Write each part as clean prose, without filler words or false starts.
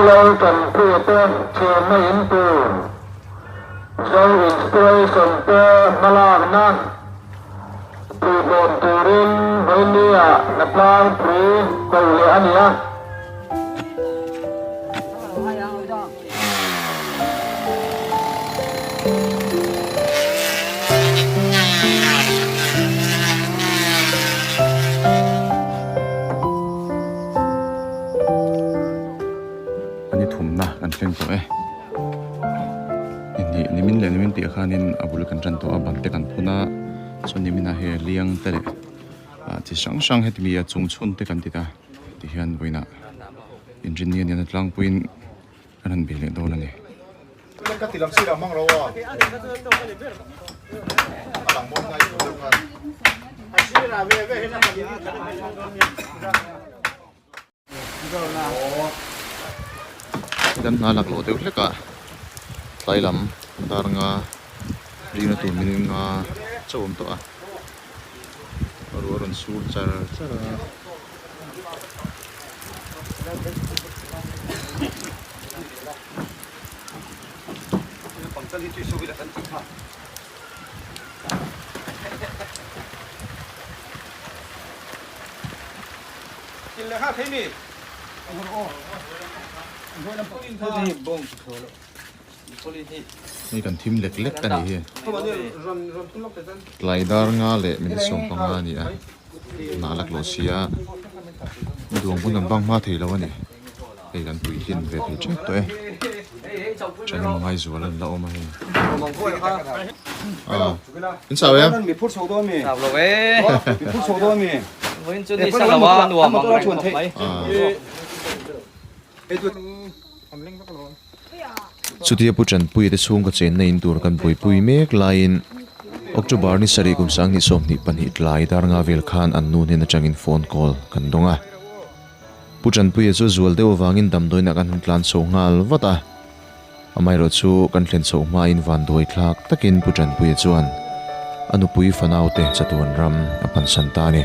Laltanpuia te chenna in tur Zo Inspiration te hmalakna tihhlawm turin vawinia hnatlang pui ko leh a ni a. A ni thumna kan thleng tawh e ni nimin leh nimin piah khanin a bul kan tan tawh a ban te kan phun a chuan niminah hei liang te leh ah chi hrang hrang heti mi a chung chhun te kan ti ta tihian vawiinah engineer nen a tlangpuiin kan han bei leh dawn a ni. Kan hna laklawh deuh hlek a tlai lam dar nga ringa tur minute nga chauh awm tawh a ruah a rawn sur char char a. Hei kan thim lek lek a nih hi tlai dar nga leh minute 15 a ni a hnah lak loh si a duang pawn kan bang hma thei lo a ni hei kan puitlin ve thei tep tawh e then a ngaizual an la awm a hei in chau em Chutia Pu Chanpuia te chhungkaw chenna in tur kan buaipui mek laiin October ni sarih kum 2022 tlai dar nga vel khan an nu hnen atangin phone call kan dawng a. Pu Chanpuia chu zual deuh avangin damdawiinah kan han tlan chho nghal vat a. Amaherawh chu kan thlen chhoh hmain vanduai thlak takin Pu Chanpuia chuan a nupui fanaute chatuan ram a pansan ta a ni.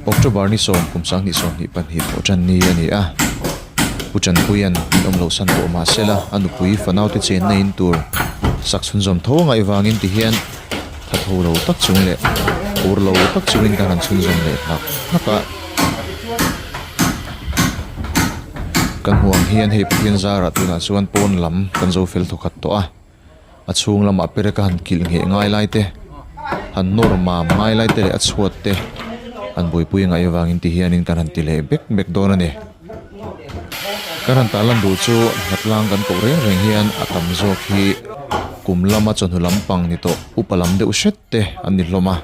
October ni sawm kum 2022 pawh tan ni a ni a, Pu Chanpuia'n min awm loh san tawh mah sela a nupui fanaute chenna in tur sak chhunzawm tho a ngaih vangin ti hian tha tho lo tak chung leh phur lo tak chungin kan han chhunzawm leh hnak hnak a. Kan hmuh ang hian hei Pathian zarah tunah chuan pawn lam kan zo fel thawkhat tawh a, a chhung lamah perek a han kilh ngheh ngai lai te, han nawr mam ngai lai te leh a chhuat te an buaipui ngaih avangin ti hianin kan han ti leh bek bek dawn a ni. Kan han tarlan duh chu hnatlang kan koh reng reng hian a tam zawk hi kum lama chawhnu lampang ni tawh upa lam deuh hret te an ni hlawm a,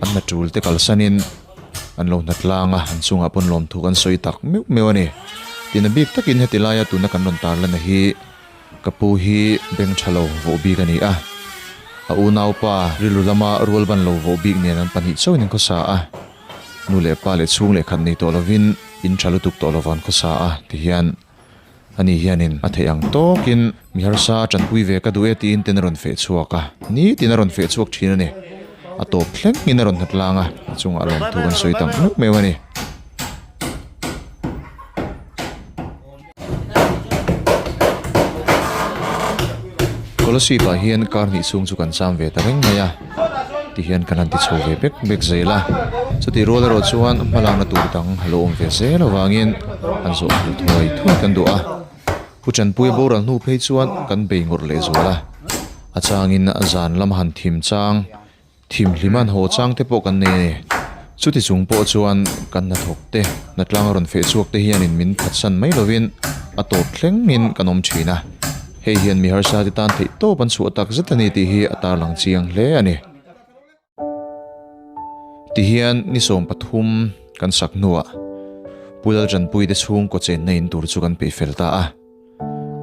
an hna tul te kalsanin An lo hna tlang a, an chungah pawn lawmthu kan sawi tak meuh meuh a ni. Tina bik takin heti laia tuna kan rawn tarlan a hi ka pu hi beng tha lo voh bik a ni a. A unaupa rilru lama rual ban lo voh bik nen an pahnih chauhin an khawsa a. Nu leh pa leh chhung leh khat nei tawh lovin in tha lutuk tawh lova an khawsa a tihian ani hianin a theih ang tawkin mi harsa a tanpui ve ka duh e tiin ten a rawn feh chhuak a, nitin a rawn feh chhuak thin a ni. A tawp thlengin a rawn hnat lang a, a chungah lawmthu kan sawi tak meuh meuh a ni. Kolasib ah hian kar hnih chhung chu kan cham ve ta reng mai a. Ti hian kan han ti chho ve bek bek zel a, chutih rual erawh chuan hmalakna tur dang a lo awm ve zel avangin han zawh fel thuai thuai kan duh a. Pu Chanpuia boral hnu phei chuan kan bei ngawrh leh zual a, a changin zan lama han thim chang, thim hlim an haw chang te pawh kan nei a ni. Chuti chung pawh chuan kan hnathawk te, hnatlang a rawn feh chhuak te hianin min phatsan mai lovin a tawp thlengin kan awm thin a. Hei hian mi harsa te tan theih tawp an chhuah tak zet a ni tih hi a tarlang chiang hle a ni. Tihian ni 13 kan sak hnuah Pu Laltanpui te chhungkaw chenna in tur chu kan peih fel ta a.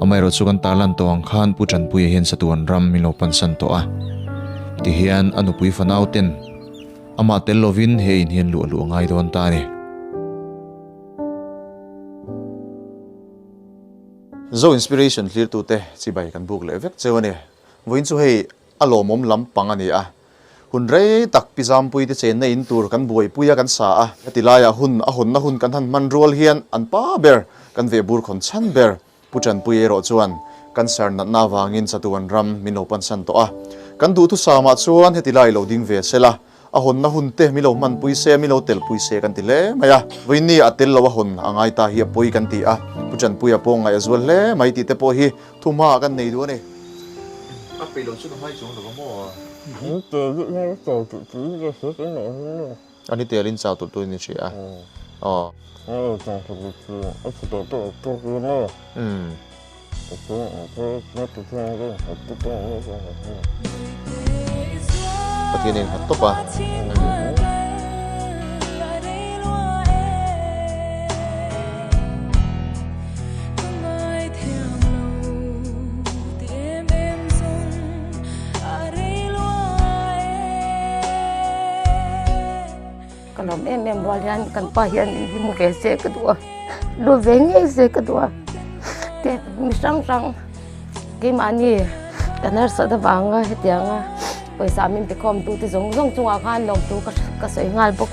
Amaherawh chu kan tarlan tawh ang khan Pu Tanpuia hian Satuan ram min lo pansan tawh a. Tihian a nupui fanau ten amah tel lovin he in hian luah luh a ngai dawn ta a ni. Zo Inspiration thlirtute chibai kan buk leh vek cheu a ni. Vawiin chu hei a lawmawm lampang a ni a. Hun rei tak Pi Zampuite chenna in tur kan buaipui a kan sa a. Heti laiah hun a hawnna hun kan han hman rual hian an pa ber kan ve bur khawn chhan ber Pu Tanpui erawh chuan cancer natna avangin chatuan ram min lo pansan tawh a. Kan duhthusamah chuan heti lai lo ding ve sela A hawnna hun te mi lo hmanpui se, mi lo telpui se kan ti hle mai a. Vawiinni a tel lo a hawn a ngai ta hi a pawi kan ti a. Pu Chanpuia pawh ngaih a zual hle mai tih te pawh hi thu hmaah kan nei duh a ni. A peih lo chu ka hmai chuang lo va maw? Ni tel in chau tih tih in ka hre teh mah hi maw? A ni tel in chau tulh tulh in i hria a. Aw. A chau tulh tulh a chhe tawh tawh tawk i maw? Umm. Pathian in nghat tawp a. Ka lawm em em rual hian kan pa hian in hi mu ve se ka duh a, lu ve ngei se ka duh a, te mi hrang hrang keimahni ka nurse avanga hetianga pawisa min pe khawm tu te zawng zawng chungah khan lawmtu ka sawi nghal bawk.